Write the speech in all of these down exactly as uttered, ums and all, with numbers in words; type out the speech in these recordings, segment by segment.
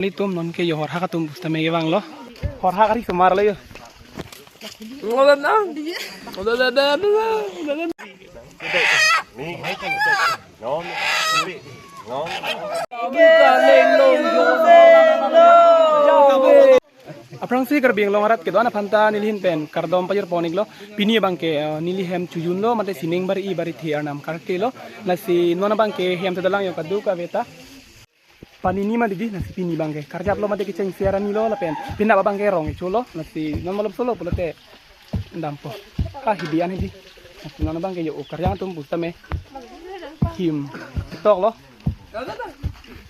Nelitum nonke yo horhak atum pusitame kevanglo. Horhak ari sumar lo yo. Aphrangsi Karbi Anglong arat kedo-an aphanta nelihin pen kardom pajirpon-iklo. Pini abangke, eh, neli hem chojunlo, mate sining bari-i barithe arnam karkelo. Lasi non abangke hem sedalang yo kadokave ta. Panini ma didi, lasi pini abangke karjaplo mate kecheng siara nilo lapen penap abangke rong echolo, lasi non malom solo pulote dampo. Ah, hidi an hidi. Lasi non abangke yo karjang atum pusitame him toklo.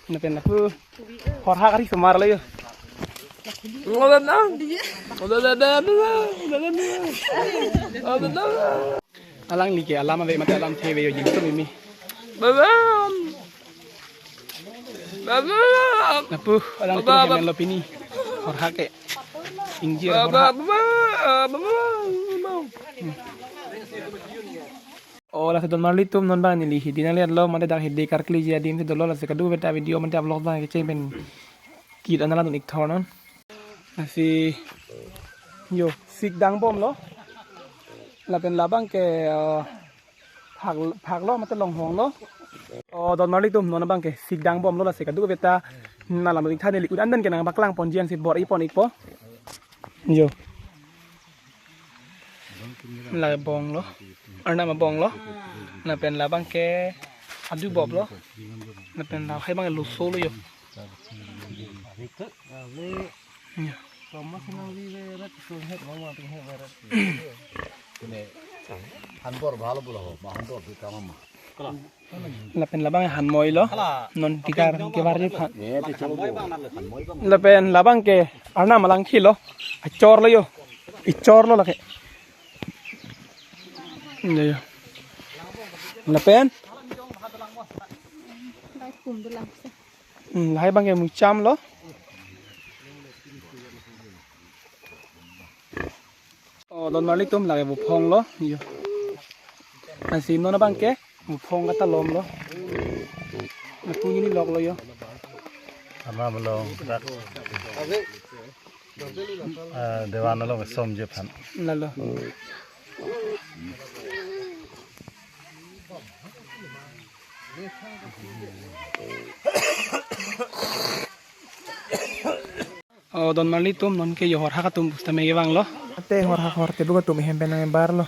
Lapen lapu horhak ari sumar lo yo. Alangli ke alam ave mate alamthe ave yo jingtum imi. Babam. Babam. Lapu alang Baba, tum baba. Lo pini. Horhak ke. Ingjir horhak. Baba, baba, baba. O, lasi donmarlitum, non abang neli hidi nangletlo mate dak hidi karkleji adim si dolo, lasi kadokave ta video mate vlog abang kecheng pen kit anala dun-ik thor non. Lasi yo sik dangbomlo. Lapen labangke, eh, phak, phaklo mate longhonglo. O, donmarlitum, non abangke sik dangbomlo, lasi kadokave ta nanglang dun-ik tha, neli un-an pen ke nangpaklang ponji ansi bor-i pon-ikpo. Yo. La bonglo. Arnam abonglo. Lapen labangke adu boplo. Lapen lahai abang loso lo yo. Yo. Hanbor bhalo bolo ho, ma hanbor di kama ma. Lapen labang hanmoilo. Non tikar kebar di phan. Lapen labangke arnam alang khilo. Achorlo yo. Ichorlo lake. Yo, yo. Lapen. Hmm, lahai abangke muchamlo. O, donmarlitum, lake buphonglo yo. Lasi non abangke buphong kata lomlo. Lapu neli loklo yo. Ama malong rak. Ah, dewan along som je phan. Lalo. O, donmarlitum, nonke yo horhak atum pusitame kevanglo. Ate horhak hor keduk atum hem pen nangbarlo.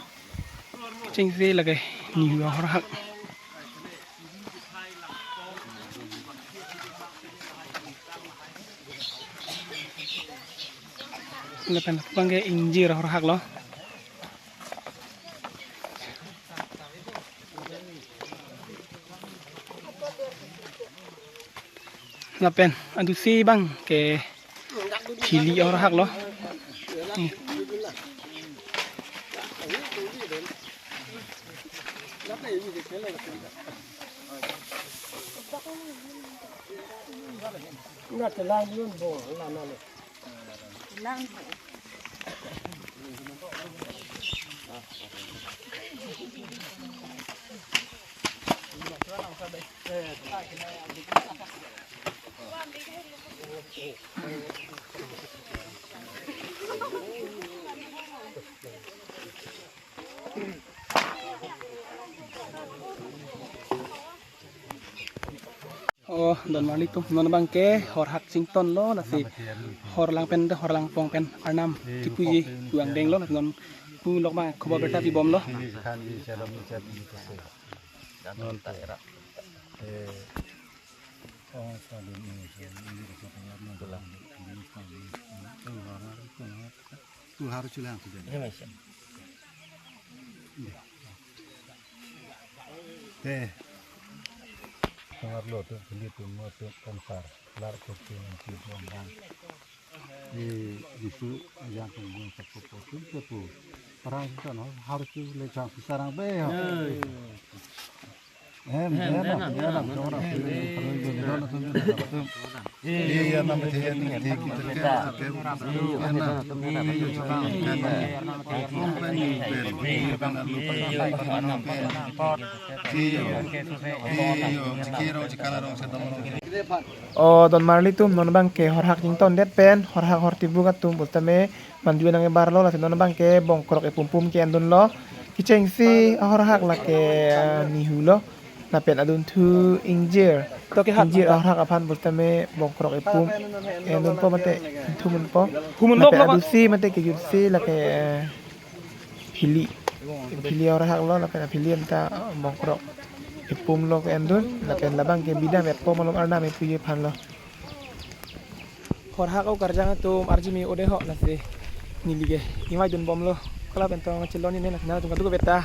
Chingsi lake ni horhak. Lapen abangke ingjir horhaklo. Lapen adusi abangke thili horhaklo. O, donmarlitum, non abangke horhak chingtonlo, lasi horlang pen, horlang pong pen arnam kipuji tuang denglo, lasi non pu lok abang khobor berta pibomlo. Tuhar chulang sudah. Teh. Sangat lo tu, beli tu, mau tu, konsar. Lar kopi nanti buang bang. Di, di su, yang pun buang sapu potu, sapu. Perang kita no, harus tu lecang sarang be. O donmarli atum, non abangke horhak jingtondet pen horhak hortibuk atum pulotame manju nangkebarlo, lasi non abangke bongkrok epumpum ke-endunlo. Kechengsi ahorhak lake, ah, nihulo. Lapen adunthu ingjir. Toke hak ingjir nangta. Ahorhak aphan pulotame bongkrok epum endunpo mate thumunpo. Humunlok. Lapen lo, adusi mate kejutsi lake, eh, phili. Phili ahorhaklo, lapen aphili anta bongkrok epumlo ke-endun, lapen labangke bidam etpo malom arnam epuji aphanlo. Horhak o karjang atum arjimi ode ho, lasi neli ke ingvaidunbomlo. Kala pen tong chelon ini nak na tung kadu beta.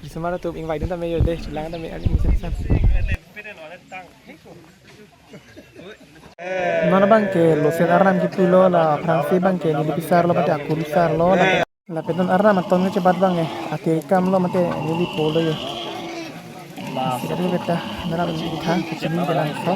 Risomar atum ingvaidun tame yo de, chelang tame arjimi sensan. Non abangke losen arnam kipulo, la aphrangsi abangke neli pisarlo mate akur sarlo, la lapen non arnam aton kechebat abang eh, ate kamlo mate neli polo yo. Sida dulu beta, arnam kita, kecil ini jalan so.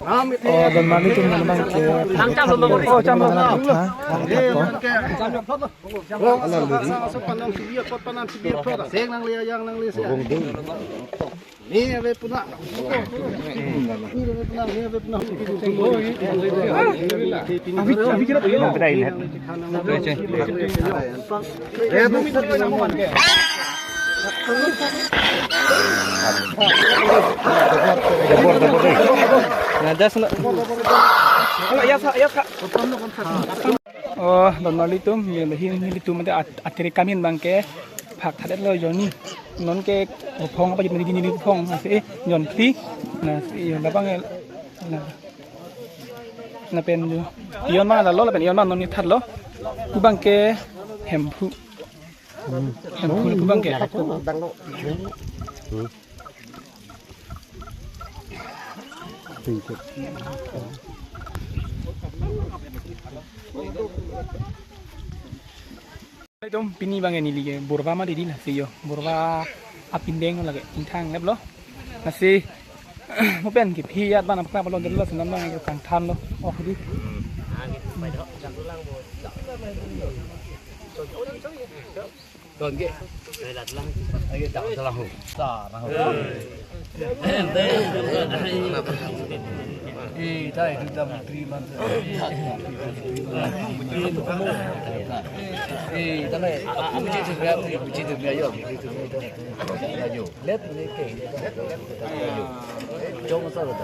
Oh, donmarli atum, non abangke. Oh, cham lo. Oh, donmarli atum, ye lahin nelitum mate at-, atiri kamin abangke phak thadet lo joni. Non ke kophong apa jepni dini kophong, lasi jon phli. Lasi yo labang, la, lapen yo. Yon ma la lo, lapen yon ma non ni thar lo. Pu abangke Hemphu. Hemphu pu abangke. Itum pini abangke neli ke Borva mati dei, lasi yo Borva apindeng lake ingthang leplo. Lasi mo pen kephi ajat abang apkra palon delo, lasi non abangke kangthanlo. Oh, dei. Don ke. Ayo, tak salah ho. Salah ho. Eh, tadi kita menteri mantu. Eh, tadi aku mesti segera, mesti segera, ayo. Ayo. Let me ke. Ayo. Jom salah.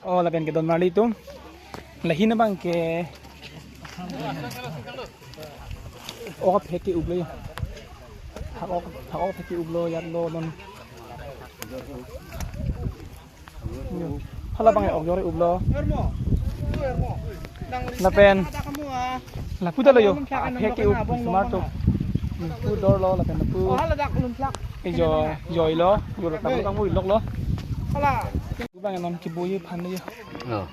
Oh, lapen ke donmarli atum. Lahin abangke. Ok aphek ke-uplo yo. Hak ok, hak ok aphek ke-uplo, ajat lo non. Yo. Hala abangke ok jor-e uplo. Lapen. Lapu ta lo yo. Aphek ke-up, risomar atum. Lapu dor lo, lapen lapu. Oh, hala dak lumplak. Eh, jo, joi lo, joi lo, tang lo, tang lo, ilok lo. Hala. Abang non keboi aphan lo yo. Oh.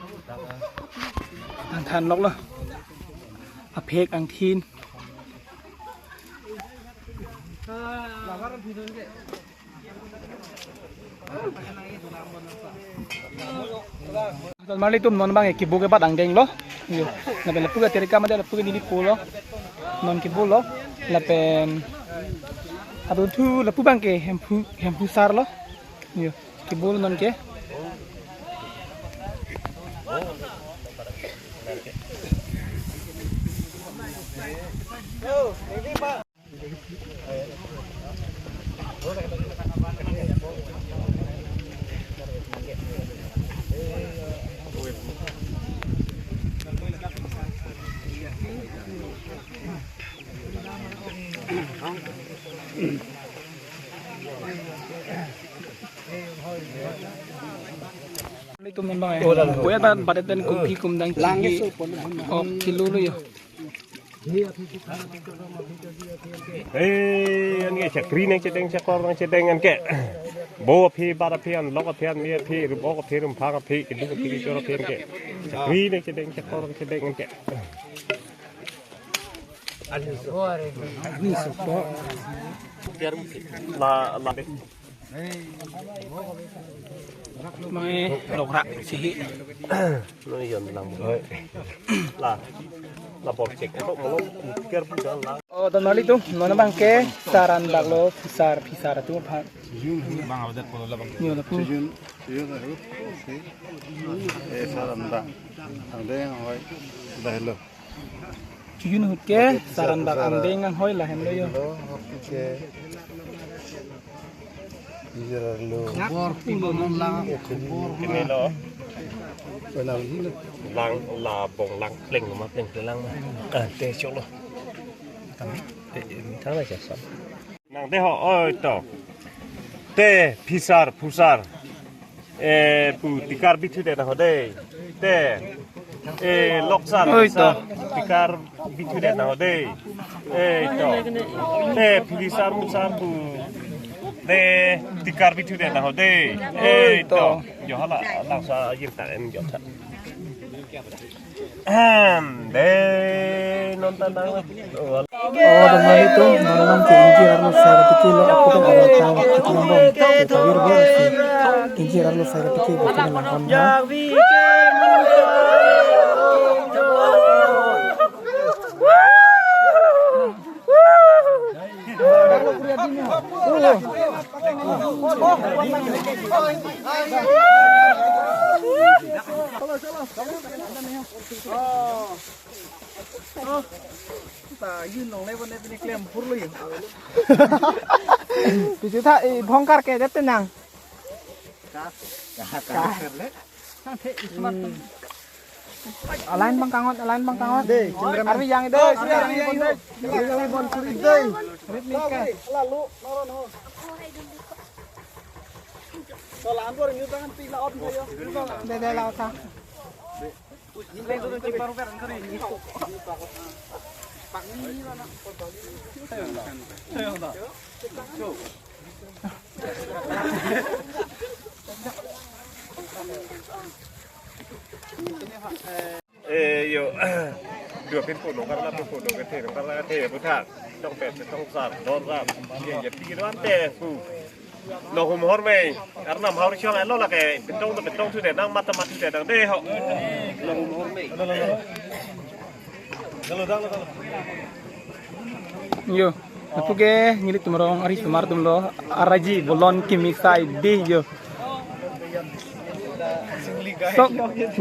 Angthan lok lo. Aphek angthin. Donmarli atum, non abangke kebo kebat angdeng lo. Yo. Lapen lapu ke terika mate lapu ke neli polo. Non kebo lo. Lapen adunthu lapu abangke Hemphu, Hemphu sar lo. Yo, kebo lo non ke. Tum nang bang, eh. Puya ta badet pen kumpi kumdang chigi. Ok, kilu lo yo. Hey, anke chakri nangchedeng, chakor nangchedeng anke. Bo aphi, bat aphi, anlok aphi, anmi aphi, rumok aphi, rumphang aphi, keduk aphi, kechor aphi anke. Chakri nangchedeng, chakor nangchedeng anke. La, la. Mai lokrak sihi. No yon lang. La. La bor chek. Tok molom ker puja la. Oh, don mali tu, non abang ke saran bak lo, phisar, phisar tu phan. Bang awadat polo la bang. Nyo la pu. Sijun, sijun aru. Eh, saran bak. Ang deng hoi. Dah lo. Chiyun ahut ke, saran bak angdeng anghoi lahem lo yo. Lo, oke. Ijar lo. Bor pi bomon lang. Kini lo. Penang hilo. Lang, la bong lang, pleng ma, pleng pleng lang ma. Ah, te chok lo. Tang, te, tang la chok. Nang dei ho, oi to. Te, phisar, phusar. Eh, pu tikar bithu det nang ho dei. Te, eh, loksar, oi to, phusar, tikar bithu det nang ho dei. Eh, to. Te, phisar, phusar, pu. Te, tikar bithu det nang ho dei. Eh, to. Jo hala, langsa yim ta en jo ta. Ahem, dei, non ta nang. Oh, don mali tu, non nang ke ingjir arlo sai katiki lo, apo kan arlo tang, katiki lo bom, kita wir bom si. Ingjir arlo sai katiki, katiki lo bom ya. Ta yun nong le bone pini klem pur lo yun. Pichu tha, eh, bhongkar ke det nang. Ka, ka, ka, ka. Nang the, ismat. Hmm. Alain bang kangot, alain bang kangot. Dei, cameraman. Arvi yang itu, oh, arvi yang itu. Arvi yang bon suri dei. Rit nik ka. Lalu, lalu, lalu. Kalau anwar nyu tangan pila out mo yo. Dei, dei, la out tha. Eh, yo. Dua pin puno karena puno ke the, karena the puthak. Tong pet, tong sar, dor ram. Ye, ye, pi ram te pu. Nonghum hormei, arnam haur chong alo lake, petong to petong thu de nang, mata mati de nang dei ho. Nonghum hormei. Yo, lapu ke nelitum arong arisomar atum lo, araji bolon kimi sai dei yo. Sok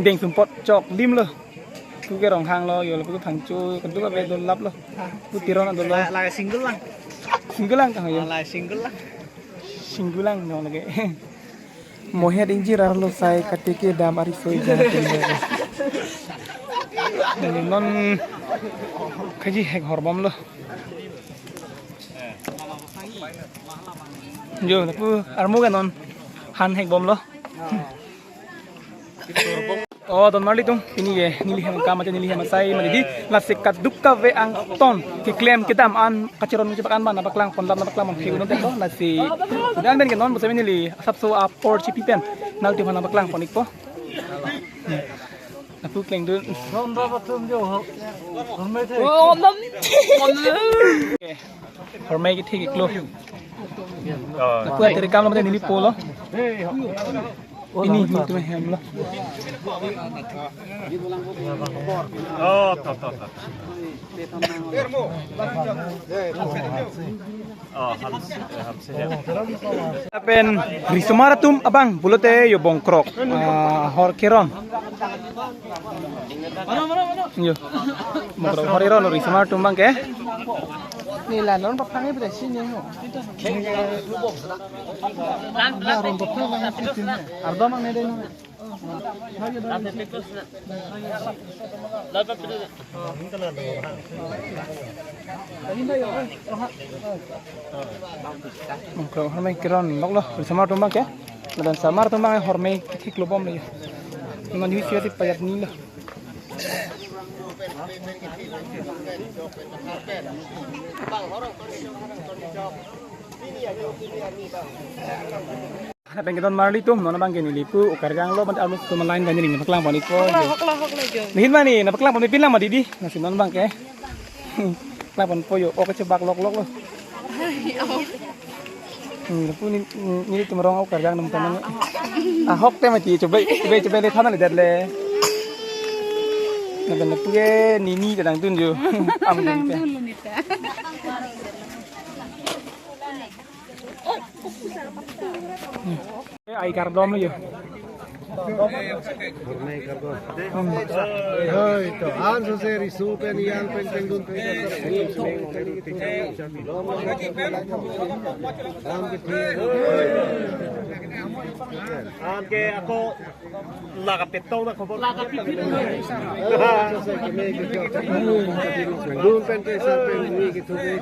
deng sumpot chok lim lo. Lapu ke Ronghang lo, yo lapu ke Phangcho, keduk ave dolap lo. Pu Teron adolo. La, la single lang. Single lang tang yo. La single lang. Single lang no lake. Mohet ingjir arlo sai katiki dam ari soi jana tinggal. Non khaji hek horbom lo. Jo, lapu armu ke non han hek bom lo. Oh, don marli tung, pini ke neli hem kam ate neli hem asai mali dei, lasi kaduk kave angton keklem kedam an kacheron chepak an ma nangpaklang pon, dam nangpaklang pon, phi unon telo, lasi udah pen ke non bose neli asapso apor chipi pen nangtum aphan nangpaklang pon ikpo. Lapu klengdun. Oh, dam. Hormei kethek iklo. Oh. Lapu ate rekam lo mate neli po lo. Pini nelitum ahem lo. Oh, to, to, to. Oh, ham, eh, ham se ya. Lapen risomar atum abang pulote yo bongkrok. Ah, hor keron. Yo. Bongkrok hor keron risomar atum abang ke. Neli la non paphangi pada sini mo. Ardom ang nede no. Bongkrok hormei keron lok lo, risomar atum abang ke. Lapen risomar atum abang hormei kethek lo bom lo. Non hui siya si payat ni lo. Hana pen kedon marli atum, non abang ke neli pu, o karjang lo, ban arlo atum line ban ning, paklang pon ikpo. Hoklo, hoklo, hoklo, jo. Nihin mani, na paklang pon pin lang ma didi, lasi non abang ke. Paklang ponpo jo, o kachebak lok lok lo. Ai, oh. Hmm, pu ni, ni, nelitum arong o karjang num tanang. Ahok te mati, coba, coba, coba le thana le det le. Na ben pu ke nini kadang tun jo. Am dun te. Nang dun lo nita. Ai kardom lo jo. Hoi, to, an so se risu pen ian pen tengdun pen. An ke ako laga petong na khobor. Laga pipit. Dun pen ke sa pen ni ke thu ke.